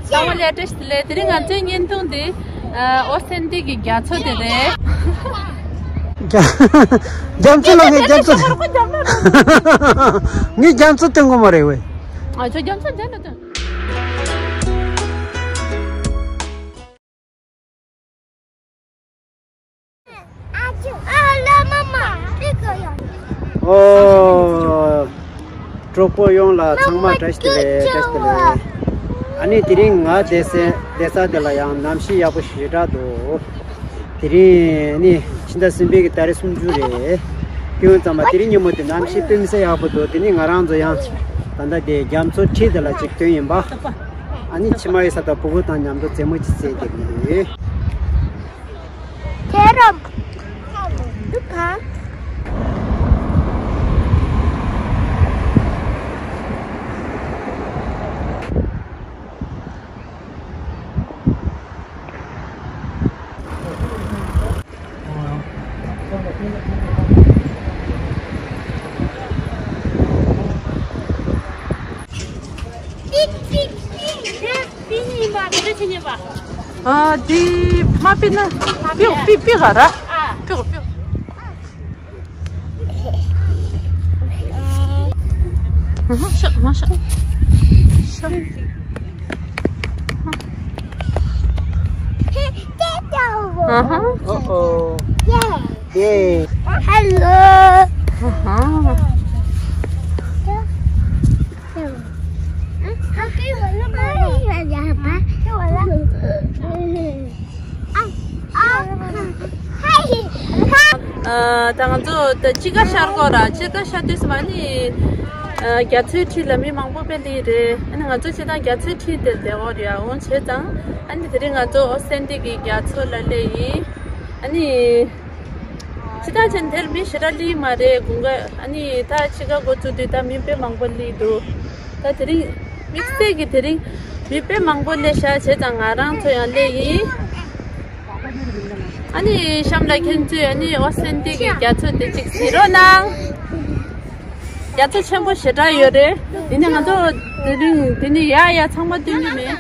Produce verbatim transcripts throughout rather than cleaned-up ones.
ས་འོག་ལས་བཀྲ་ཤིས་བདེ་ལེགས། དེ་རིང་ང་ཚོའི་བརྙན་ཐུང་འདི་ཨོ་སེན་ཏིག་གི་རྒྱ་མཚོ་དེ་རེད། རྒྱ་རྒྱ་མཚོ་ལ་ངས་རྒྱ་མཚོ་ངས་རྒྱ་མཚོ་སྟོན་གོ་མ་རེད་ཝེ། ཨ་ཚོ་རྒྱ་མཚོ་རྒྱ་ལ་སྟོན། ཨོ། གྲོགས་པོ་ཡོངས་ལ་ཚང་མ་བཀྲ་ཤིས་བདེ་ལེགས། བཀྲ་ཤིས་བདེ་ལེགས། ཨ་ནི་དེ་རིང་ང་བསྡད་ས་བསྡད་ས་དེ་ལ་ཡང་གནམ་གཤིས་ཡག་པོ་ཞེ་དྲག་འདུག་དེ་རིང་ནི་ཕྱི་ཟླ་གསུམ་པའི་གི་ཏ་རིག་སུམ་ཅུ་རེད། དེ་ཡོང་ཙང་མ་དེ་རིང་ཉིན་མོ་དེ་གནམ་གཤིས་དཔེ་མི་སྲིད་ཡག་པོ་འདུག་དེ་ནི་ང་རང་ཚོ་ཡང་ད་ལྟ་དེ་རྒྱ་མཚོ་འཁྲིས་དེ་ལ་ཅིག་ཐོན་ཡིན་པ། ཨ་ནི་ཕྱི་མ་ཡི་ས་དང་ཕྲུ་གུ་དང་མཉམ་དུ་རྩེད་མོ་ཅིག་རྩེ་བསྡད་ཀྱི་ཡོད། དེ་རུ། འདུག་ག་ཨ་དེ་མ་པིན་ན་པིའོ་པི་པི་ག་ར་པིའོ་པིའོ། ཤ་མ་ཤ་ཤ། ཨ་ཧ། ཨོ་ཨོ། ཡེ། ཧེ་ལོ། ཨ་ཧ། ཨ། ད་ང་ཚོ་ད་དཔྱིད་ཀ་ཤར་གོ་ར། དཔྱིད་ཀ་ཤར་དུས་སུ་མ་ནི་རྒྱ་མཚོའི་འཁྲིས་ལ་མི་མང་པོ་དཔེ་འདི་རེད། ཨ་ནི་ང་ཚོ་སྤྱིར་བཏང་རྒྱ་མཚོའི་འཁྲིས་དེར་བསྡད་ཡོད་རེད་ཡ། འོང་བྱས་ཙང་ཨ་ནི་དེ་རིང་ང་ཚོ་ཨོ་སེན་ཏིག་གི་རྒྱ་མཚོ་ལ་སླེབས་ཡིན། ཨ་ནི། ཕྱི་ཐག་ཆེན་དེར་མི་ཞེ་དྲག་སླེབས་མ་རེད། དགུན་ཁ་ཨ་ནི་ད་དཔྱིད་ཀ་འགོ་བཙུགས་དུས་ད་མི་དཔེ་མང་པོ་སླེབས་འདུག་ད་དེ་རིང་དམིགས་བསལ་གྱི་དེ་རིང་མི་དཔེ་མང་པོ་སླེབས་ཤག་བྱས་ཙང་ང་རང་ཚོ་ཡང་སླེབས་ཡིན། ཨ་ནི་གཤམ་ལ་ཁྱེད་ཚོས་ཨ་ནི་ཨོ་སེན་ཏིག་གི་རྒྱ་མཚོ་དེ་གཅིག་གཟིགས་རོགས་གནང་། རྒྱ་མཚོ་ཆེན་པོ་ཞེ་དྲག་ཡོད་རེད། དེ་ནས་ང་ཚོ་དེ་རིང་དེ་ནས་ཡར་ཡར་ཚང་མ་སྟོན་གྱི་མེད།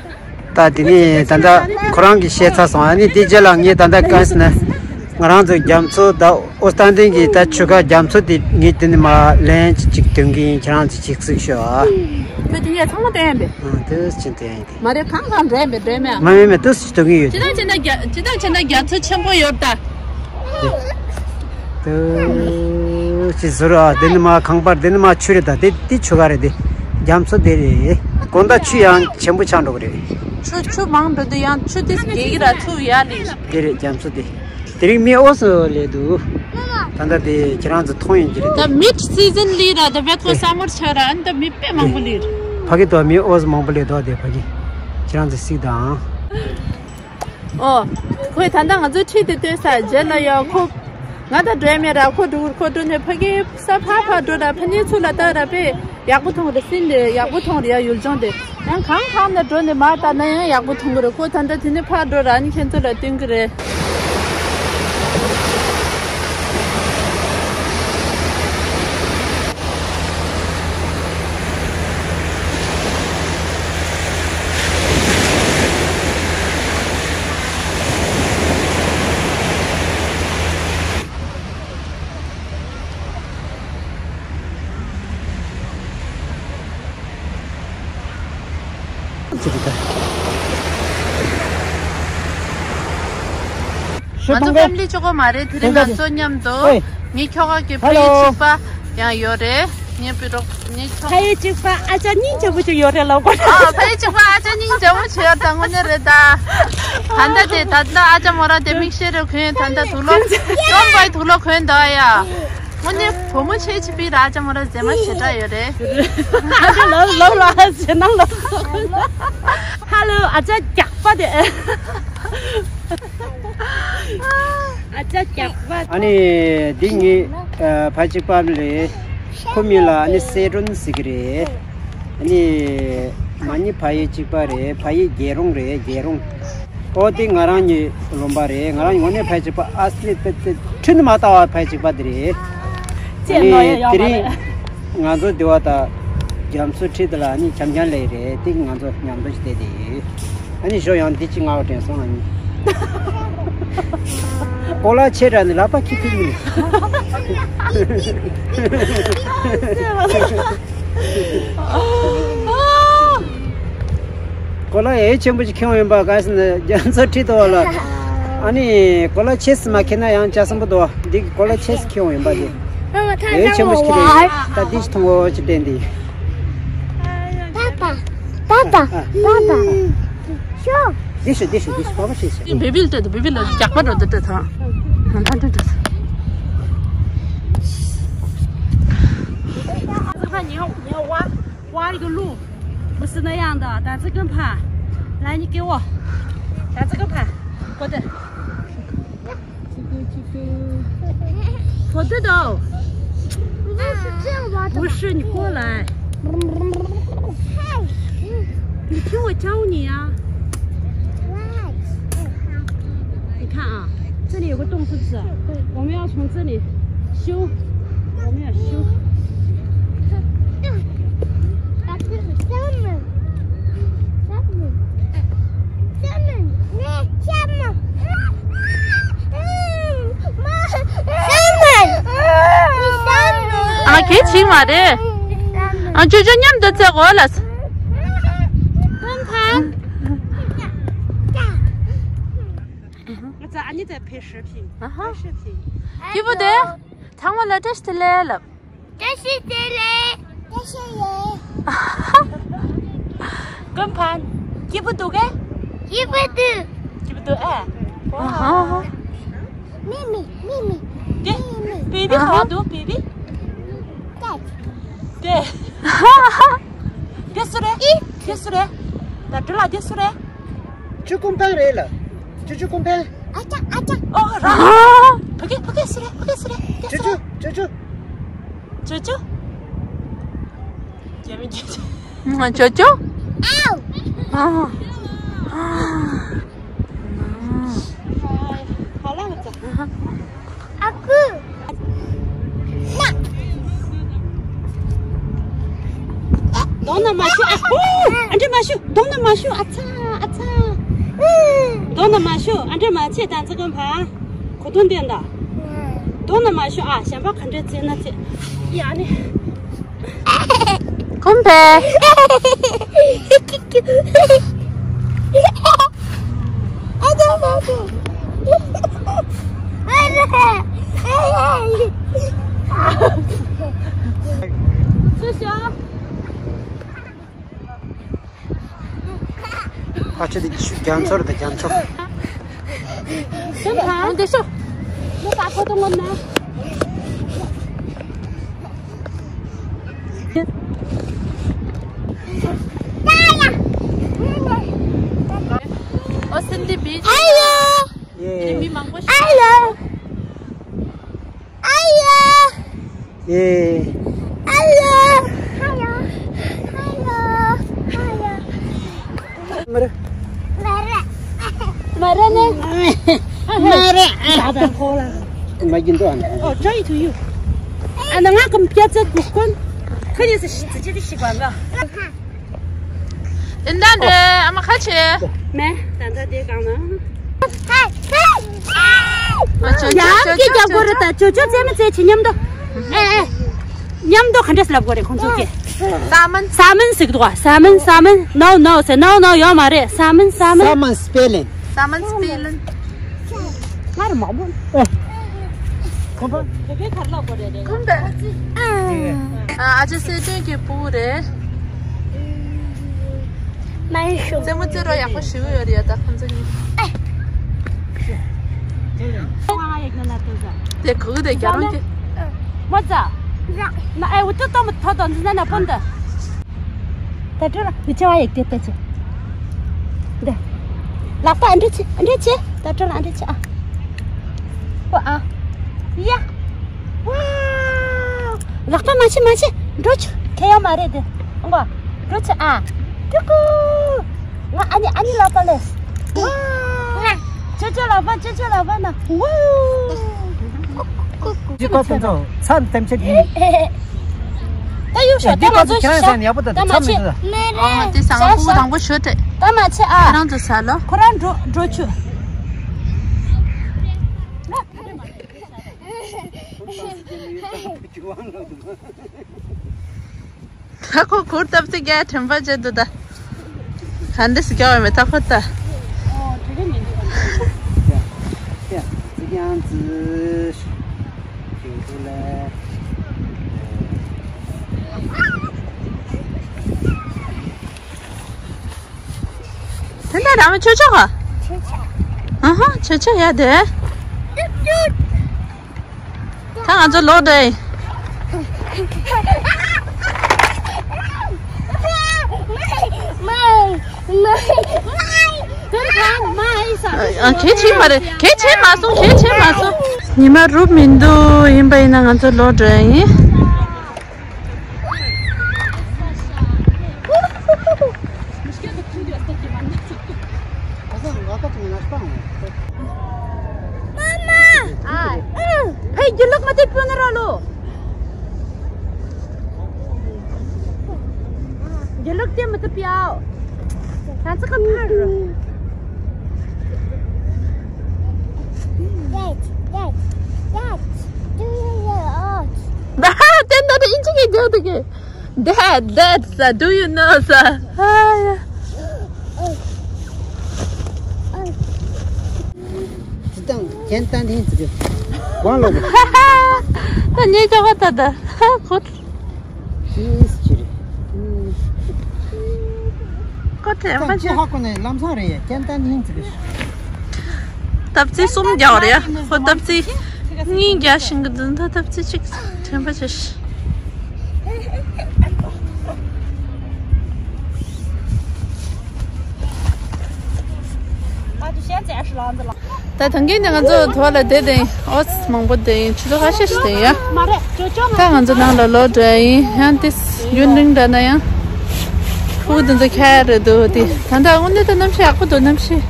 ད་དེ་ནས་ད་ལྟ་ཁོ་རང་གིས་བཤད་ཚར་སོང་། ཨ་ནི་དེ་རྗེས་ལ་ངས་ད་ལྟ་གང་ཟེར་ན་ང་རང་ཚོ་རྒྱ་མཚོ་ད་ཨོ་སྟན་ཏིང་གི་ད་ཆུ་ཁ་རྒྱ་མཚོ་དེ་ངས་དེ་ནས་མར་ལན་ཅིག་སྟོན་གྱི་ཡིན། ཁྱེད་རང་ཚོ་ཅིག་གཟིགས་ཤོག་ཨ། ཁྱོད་དེ་ཡས་ཚང་མ་སྟོན་ཡིན་པས། ཨ་དེ་ཅིག་སྟོན་ཡིན་ཏེ། མ་རེད། གང་གང་འདྲ་ཡིན་པས་འདྲ་མེད་ཨ། མ་མེད་མེད་དེ་སྟོན་གྱི་ཡོད། ཇི་ལྟར་བྱས་ན་རྒྱ་ཇི་ལྟར་བྱས་ན་རྒྱ་མཚོ་ཆེན་པོ་ཡོད་ད། དེ་ཅི་ཟེར་ཨ། དེ་ནི་མ་ཁང་པར་དེ་ནི་མ་ཆུ་རེད་ད། དེ་དེ་ཆུ་ག་རེད། དེ་རྒྱ་མཚོ་དེ་རེད། དགོང་དག་ཆུ་ཡང་ཆེན་པོ་ཆགས་འགྲོ་གི་རེད། ཆུ་ཆུ་མང་འགྲོ་དུས་ཡང་ཆུ་དེ་རྒྱས་ཀྱི་ར་ཚུར་ཡར་ལི། དེ་རེད་རྒྱ་མཚོ་དེ། དེ་རིང་མི་ཨོ་སོ་ལས་འདུག་ད་ལྟ་དེ་ཁྱེད་རང་ཚོ་མཐོང་ཡོང་གི་རེད། ད་མིད་སི་ཛན་ལི་ར་ད་བེད་ཁོ་སམ་མར་ཆགས་ར། ཨ་ནི་ད་མི་དཔེ་མང་པོ་ལི་ར། ཕ་གི་དོ་མི་ཨོ་སོ་མང་པོ་ལས་དོ་དེ་ཕ་གི་ཁྱེད་རང་ཚོ་གཟིགས་དང་། ཨོ། ཁོས་ད་ལྟ་ང་ཚོའི་འཁྲིས་དེ་སྟོན་ས་རྗེས་ལ་ཡ་ཁོ། ང་དང་འགྲོ་ཡ་མེད་ར། ཁོ་འགྲོ་གི་རེད། ཁོ་འགྲོ་ནས་ཕ་གི་ས་ཕར་ཕར་འགྲོ་ར། ཕ་ནི་ཚུར་ལ་ལྟ་ར་དཔེ་ཡག་པོ་མཐོང་རེད། སིན་དེ་ཡག་པོ་མཐོང་རེད་ཡ། ཡུལ་ལྗོངས་དེ་ཡང་གང་གང་ན་འགྲོ་ནས་མར་ལྟ་ན་ཡང་ཡག་པོ་མཐོང་གི་རེད། ཁོ་ད་ལྟ་དེ་ནས་ཕར་འགྲོ་ར། ཨ་ནི་ཁྱེད་ཚོ་ལ་སྟོན་གི་རེད། ང་ཚོ་ཕེ་མི་ལི་གཅིག་པོ་མ་རེད། དེ་རིང་ང་ཚོ་མཉམ་དུ་ངའི་ཁྱོ་ག་གི་ཕ་ཡུལ་གཅིག་པ་ཡང་ཡོད་རེད། ངའི་ཕི་རོག་ངའི་ཁྱོ་ག་ཕ་ཡུལ་གཅིག་པ་ཨ་ཅག་སྙིང་རྗེ་པོ་ཅིག་ཡོད་རེད་ལབ་དགོས། ཨ་ཕ་ཡུལ་གཅིག་པ་ཨ་ཅག་སྙིང་རྗེ་པོ་ཅིག་ཡོད། ད་དངོས་གནས་རེད་ད། ད་ལྟ་དེ་ད་ལྟ་ཨ་ཅག་མོ་ར་དེ་མིག་ཤེལ་རེ་གོན། ད་ལྟ་དུག་ལོག་ཀྲོམ་པའི་དུག་ལོག་གོན་འདུག་ཡ། དངོས་གནས་བུ་མོ་ཆེ་ཆེ་པི་ར་ཅ་མོ་ར་མཛེས་མ་ཞེ་དྲག་ཡོད་རེད། ལོ་ལོ་ལ་ཞེ་ནང་ལོ། ཧ་ལོ་ཨ་ཅག་རྒྱགས་པ་དེ། ཨ་ཅག་རྒྱགས་པ། ཨ་ནི་འདི་ངའི་ཕ་གཅིག་པ་རེད། ཁོ་མིང་ལ་ཨ་ནི་སེ་སྒྲོན་ཟེར་གི་རེད། ཨ་ནི་མ་ནི་ཕ་ཡུལ་གཅིག་པ་རེད། ཕ་ཡུལ་རྒྱལ་རོང་རེད། རྒྱལ་རོང་། ཨོ་དེ་ང་རང་གཉིས་ལོན་པ་རེད། ང་རང་གཉིས་དངོས་གནས་ཕ་གཅིག་པ་ཨ་སི་ལི་དཔེ་དེ་འཕྲིན་མ་ལྟ་བ་ཕ་གཅིག་པ་དེ་རེད། ཅེས་ནོ་ཡ་ཡོད་པ་རེད། ང་ཚོ་དེ་བ་ད་ རྒྱ་མཚོ་འཁྲིས་དེ་ལ་ནི་འཆམ་འཆམ་ལས་རེད། དེ་ང་ཚོ་མཉམ་དུ་བསྡད་དེ་ཡོད། ཨ་ནི་ཞོ་ཡང་འདི་ཅི་ང་བ་དྲན་སོང་ཨ་ནི། ཀོ་ལ་ཆེ་དྲགས་ནི་ལག་པ་ཁྱི་ཁྱི་ཡིན། ཀོ་ལ་ཡེ་ཆེན་པོ་ཅིག་ཁྱེར་ཡོང་ཡིན་པ་ག་ཟེར་ན་རྒྱ་མཚོ་འཁྲིས་དོ་ལ། ཨ་ནི་ཀོ་ལ་ཆེ་སི་མ་ཁྱེར་ན་ཡང་ཅག་སམ་པོ་དོ། འདི་ཀོ་ལ་ཆེ་སི་ཁྱེར་ཡོང་ཡིན་པ་དེ། ཡེ་ཆེན་པོ་ཅིག་ཁྱེར་ཡོང་ད་འདི་ཅི་མཐོང་གོ་ཅི་དྲན་དེ། Papa, papa, papa. ཤོག་འདི་ཤོག་འདི་ཤོག་འདི་ཤོག་པ་པ་ཤེས་ཤོག་འདི་བེ་བིལ་སྤྲད་དོ། བེ་བིལ་ལ་རྒྱག་པ་འགྲོ་འདི་སྤྲད་ཐང་། ཧ་ཧ་འདི་འདྲ། Where you look? 不是那样的，打这个牌，来，你给我，打这个牌，我的。 我知道。不是这样玩的吧？不是，你过来。你听我教你呀。你看啊，这里有个洞，是不是？我们要从这里修，我们要修。 ཨ་གལ་ཆེ་མ་རེད། ཨ་ཅོ་ཅོ་མཉམ་དུ་བཙལ་གོ་ལ། ཨ་ཧ། སྐྱིད་པོ་དེ། ཚང་མ་ལ་བཀྲ་ཤིས་བདེ་ལེགས་ལབ། བཀྲ་ཤིས་བདེ་ལེགས། བཀྲ་ཤིས་བདེ་ལེགས། ཀུན་ཕན། སྐྱིད་པོ་འདུག་གས། སྐྱིད་པོ་འདུག་སྐྱིད་པོ་འདུག་ཨེ། ཨ་ཧ། མི་མི་མི་མི། དེ། མི་མི། བེ་བི་ག་པར་འདུག་བེ་བི། ཏེ། དེ། དེ་སུ་རེད། དེ་སུ་རེད། ད་འགྲུལ་ལ་དེ་སུ་རེད། ཅུ་ཀུན་ཕན་རེད་ལ། ཅུ་ཅུ་ཀུན་ཕན། ཨ་ཅག་ཨ་ཅག་ཨོ་ར། ཕ་གི་ཕ་གི་སུ་རེད། ཕ་གི་སུ་རེད། ཅུ་ཅུ་ཅུ་ཅུ། ཅོ་ཅོ། རྒྱ་མི་ཅོ་ཅོ། ཅོ་ཅོ། ཨའོ། ཨ། ཧ་ལ་ལ་ཙ། ཨ་ཁུ། གདོང་ན་མ་ཤོད་ཨ། ཨོ། ཨ་འདྲ་མ་ཤོད། གདོང་ན་མ་ཤོད་ཨ་ཚ་ཨ་ཚ། གདོང་ན་མ་ཤོད་ཨ་འདྲ་མ་བྱེད་ད་ཚ་གོན་ཕ། གོ་དོན་ལྡན་ད། གདོང་ན་མ་ཤོད་ཨ། གཞན་པ་ག་འདྲ་བྱེད་ན་བྱེད། ཡ་ནི། ཁོམ་པས། ཨ་ཅེ་དེ་རྒྱ་མཚོ་རེད་ད་རྒྱ་མཚོ། ཁོང་དེ་ཤོ། ནུ་ད་ཁོ་ཐོང་ངོ་ན། ཨོ་སིན་དི་བིཆ། ཧེ་ལོ། ཡེ། མི་མང་པོ་ཞིག་ཧེ་ལོ། ཨ་ཡ། ཡེ། ཨ་ཡ། ཨ་ཡ། ཨ་ཡ། ཨ་ཡ། མ་རེད། མ་རེད། མ་རེད་ནི། མ་རེད། ད་ད་ཁོ་ལ། མ་གྱིན་དུ་ཨ་ནི། ཨོ་ཀྲའི་ཊུ་ཡུ། ཨ་ན་ང་གམ་ཀྱ་ཙེ་གུ་ཀོན། ཁ་ཉེ་སི་ཤི་ཙི་ཅི་ཤི་ག་ལ། ཏན་ཏན་རེད། ཨ་མ་ཁ་ཆེ། མེ་ད་ད་དེ་གང་ན། ཡང་ཀྱི་རྒྱབ་གོ་རེད་ད། ཅོ་ཅོ་རྩེ་མི་རྩེ་ཆེ་མཉམ་དུ། ཨེ་ཨེ། མཉམ་དུ་ག་འདྲས་ལབ་དགོས་རེད་ཁོང་ཚོ་ཀྱི། ས་མིན། ས་མིན་ཟེར་གི་འདུག་ག་ས་མིན་ས་མིན། No no ཟེར། No no ཡོད་མ་རེད། ས་མིན་ས་མིན། ས་མིན་སྤེ་ལིང་། ས་མིན་སྤེ་ལིང་། ང་རེ་མང་པོ། ཨེ། ཁོམ་པ། ཁོམ་པ། ཨ་ཅེ་སེ་ཏོན་གྱི་བུ་རེད། མ་ཤོ། རྩེད་མོ་རྩེ་རོགས་ཡག་པོ་ཞུ་གི་ཡོད་རེད་ད་ཁོང་ཚོ་གཉིས། དེ་གུ་དེ་རྒྱ་རང་གི། མོ་ཙ། ན་ཨེ་འུ་ཏུ་ཏོ་མོ་ཐོ་ཏོ་འཛི་ན་ན་པོན་ཏ། ད་ཏྲོ་ལ་མི་ཆེ་བ་ཡེག་དེ་ཏ་ཆེ། འདི། ལག་པ་ཨ་འདྲ་ཆེ་ཨ་འདྲ་ཆེ། ད་ཏྲོ་ལ་ཨ་འདྲ་ཆེ་ཨ། ཧོ་ཨ། ཡ། ཝའོ། ལག་པ་མ་ཆེ་མ་ཆེ། འགྲོ་ཆུ་ཁེ་ཡོད་མ་རེད་དེ། ཨང་གོ། འགྲོ་ཆུ་ཨ། ཀུ་ཀུ། ང་ཨ་ནི་ཨ་ནི་ལག་པ་ལས། ཝའོ། ཅོ་ཅོ་ལག་པ་ཅོ་ཅོ་ལག་པ་ན། ཝའོ། ཀུ་ཀུ། ཅི་ཀོ་ཕན་ཚོ་ཚ་དམ་ཆེ་དི། ད་གཡུག་ཤོག་ད་ང་ཚོ་ཤོག་ཤོག་ད་མ་ཆེ། ཨ་དེ་སང་ཕྲུ་གུ་དང་པོ་ཤོག་ཏེ། ད་མ་ཆེ་ཨ། ཁོ་རང་ཚོ་ཟ་ལོ། ཁོ་རང་འགྲོ་འགྲོ་ཆུ། ད་ཁོ་གུར་སྟབས་ཚིག་རྒྱག་དྲན་པ་བྱེད་འདུག་ད། ག་འདྲས་སེ་རྒྱག་པ་མེད་ད་ཁོ་ད། དེ་འདྲ་རང་མི་ཆོས་ཆོག་ག་ཨ་ཧ་ཆོས་ཆོག་ཡ་དེ། ད་ང་ཚོ་ལོག་འགྲོ་ཡིན། ཨ། གལ་ཆེ་མ་རེད། གལ་ཆེ་མ་སོང་། གལ་ཆེ་མ་སོང་། ཉི་མ་རུབ་མི་འདུག་ཡིན་པ་ཡིན་ན་ང་ཚོ་ལོག་འགྲོ་ཡིན། ཕའི་རྒྱུ་ལོག་མ་དེ་པོ་ན་ར་ལོ། རྒྱུ་ལོག་དེ་མ་དེ་པིའོ། ང་ཚོ་ག་ཕར་རོ། Dad, Dad, Dad, do you know? ད་ཧ་དེ་འདྲ་དེ་ཨིན་ཅི་གི་རྒྱུ་དེ་གི། Dad, Dad, sir, do you know, sir? ཧ་ཡ། དེ་དང་ཁྱེད་ལྟ་འདི་ཟེར་གི། ཝང་ལོ་གི། ད་ཉེ་ཅོག་ད་ད་ཧ་ཁོ། ཤིས་ཅི་རེད། ཁོ་དྲན་པ་ཅི་ཧ་ཁོ་ནས་ལམ་སང་རེད་ཡ། ཁྱེད་ལྟ་འདི་ཟེར་གི། སྟབས་ཚིགས་གསུམ་རྒྱག་རེད་ཡ། ཁོ་སྟབས་ཚིགས་གཉིས་རྒྱག་བཞིན་གི་འདུག་ད་སྟབས་ཚིགས་གཅིག་དྲན་པ་ཅི། ད་ཐང་གིན་ནས་ང་ཚོ་དུ་བ་ལ་བསྡད་དེ་ཨོ་ཙི་མང་པོ་བསྡད་ཡིན། ཆུ་ཚོད་ཁ་ཤས་ཤིག་བསྡད་ཡིན། ད་ང་ཚོ་ནང་ལ་ལོག་འགྲོ་ཡིན། ཡང་ཏིས་ཡུན་རིང་འདྲ་ན་ཡང་ཕྲུ་གུ་དེ་ཚོ་ཁྱད་རེད་འདུག་དེ་ད་ལྟ་དངོས་གནས་ད་གནམ་གཤིས་ཡག་པོ་འདུག་གནམ་གཤིས།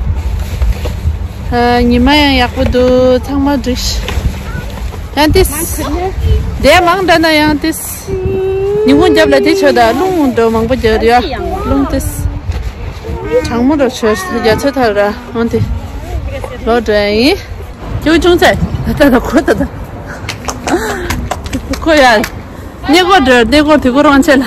ཨ། ཉི་མ་ཡང་ཡག་པོ་འདུག་ཚང་མ་འགྲིག་ཡང་ཏིས་བསྡད་མང་འདྲ་ན་ཡང་ཏིས། ཉིན་གུང་རྒྱབ་ལ་དེ་ཆོད་ད་རླུང་འགྲོ་མང་པོ་རྒྱབ་ཡ། རླུང་དེ་གྲང་མོ་རུ་ཆོད་རྒྱ་མཚོ་ཐར་ར་འོན་ཏེ་ལོག་འགྲོ་ཡིན། ཁྱོད་ཅུང་ཚད་ད་ད་ཁོ་ད་ད་ཁོ་ཡ་གནས་སྐོར་འགྲོ་གནས་སྐོར་དུས་འཁོར་དབང་ཆེ་ལ།